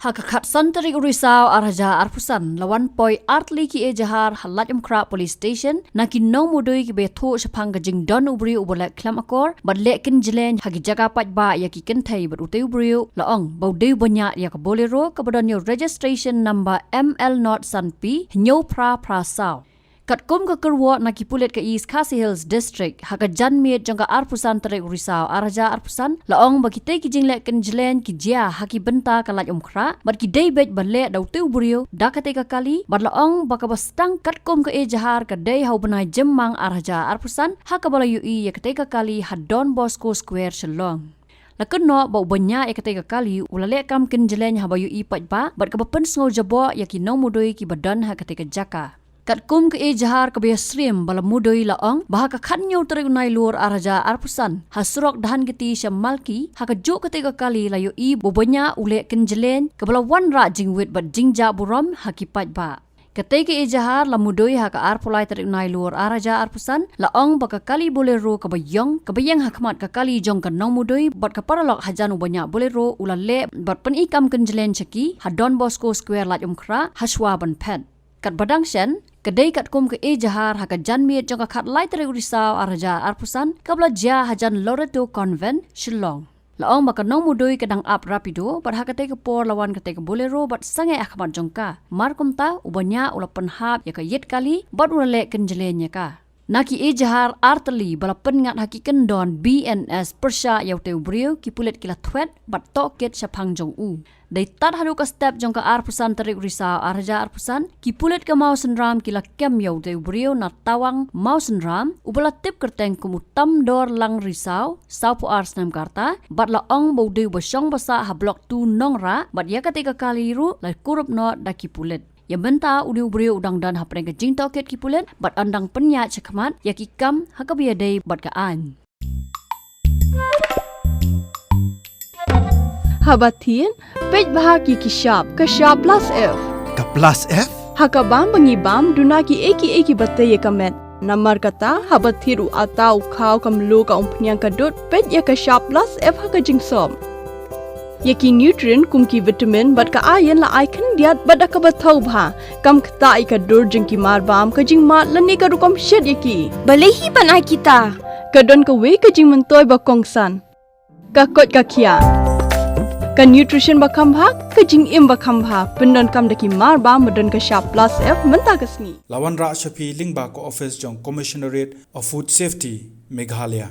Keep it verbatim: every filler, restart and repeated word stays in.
Ha ka khatsan tarik u Risaw arhajar arphew san la wan poi artylli ki ejahar ha Laitumkhrah Police Station na ki nongmudui kiba ïathuh shaphang ka jingdon u briew uba leh khlem akor bad leh kynjleñ ha ki jaka paidbah ïa ki kynthei bad utei u briew la ong ba u dei u baniah ïa ka Bolero kaba don ïa u registration number M L not san P hynñiew phra phra saw. Katkum ka kyrwoh na ki pulit ka East Khasi Hills District ha ka janmiet jong ka arphew san tarik u Risaw arhajar arphew san la ong ba kitei ki jingleh kynjleñ ki jia ha ki bynta ka Laitumkhrah bad ki dei beit ba leh da utei u briew da katei ka kali bad la ong ba kaba sdang katkum ka ejahar ka dei ha u bnai Jymmang arhajar arphew san ha kaba la ïohi ïa katei ka kali ha Don Bosco Square, Shillong. La kynnoh ba u baniah ïa katei ka kali u la leh kam kynjleñ haba ïohi paidbah bad kaba pynsngew jaboh ïa ki nongmudui kiba don ha katei ka jaka. Katkum ka ejahar kaba ïasyriem ba la mudui la ong ba ha ka khathynñiew tarik u Nailur arhajar arphew san ha surok Dhankiti sha Malki ha kajuh katei ka kali la ïohi ba u baniah u leh kynjleñ kaba la wanrah jingwit bad jingjah burom ha ki paidbah. Katei ka ejahar la mudui ha ka arphew lai tarik u Nailur arhajar arphew san la ong ba ka kali Bolero kaba ïong kaba ïeng ha khmat ka kali jong ka nongmudui bad ka paralok hajan u baniah Bolero u la leh bad pyni kam kynjleñ sha ki ha Don Bosco Square, Laitumkhrah ha shuwa ban phet. Katba dang shen, ka dei katkum ka ejahar ha ka janmiet jong ka khatlai tarik u Risaw arhajar arphew san kaba la jia hajan Loreto Convent, Shillong. La ong ba ka nongmudui ka dang ap rapido bad ha katei ka por la wan katei ka Bolero bad sangeh ha khmat jong ka. Mar kumta u baniah u la pynhap ïa ka ïit kali bad u la leh kynjleñ ïa ka. Na ki ejahar artylli ba la pynngat ha ki kyndon B N S pyrshah ïa utei u briew ki pulit ki la thwet bad tohkit shaphang jong u. Dei tad haduh ka step jong ka arphew san tarik u Risaw arhajar arphew san ki pulit ka Mawsynram ki la kem ïa utei u briew na Tawang, Mawsynram uba la tip kyrteng kum u Tamdor Lang Risaw, sawphew ar snem ka rta bad la ong ba u dei uba shong ba sah ha Block two Nongrah bad ïa katei ka kali ruh la kurup noh da ki pulit. Ïa mynta une u briew u dang don hapdeng ka jingtohkit ki pulit bad yn dang pynïaid shakhmat ïa ki kam ha kaba ïadei bad ka aiñ. Haba thied, peit bha ki ki shap, ka shap plus F. Ka plus F? Ha ka bam ba ngi bam, duna ki ei ki ei kiba tei ïa ka met. Namar kata, haba thied u atta u khaw ka mluh ka umphniang ka dud, peit ïa ka shap plus F ha ka jingsop. Ïa ki nutrient kum ki vitamin bad ka iron la ai khyndiat bad da kaba thaw bha. Kam ktah ïa ka dur jong ki mar bam, ka jingmad lane ka rukom shet ïa ki. Balei hi ban ai kita? Ka don kawei ka jingmyntoi ba kongsan. Ka koit ka khiah. Ka nutrition ba kham bha, ka jingim ba kham bha. Pyndonkam da ki mar bam ba don ka shap plus F mynta ka sngi. La wanrah sha phi lyngba ka office jong Commissionerate of Food Safety, Meghalaya.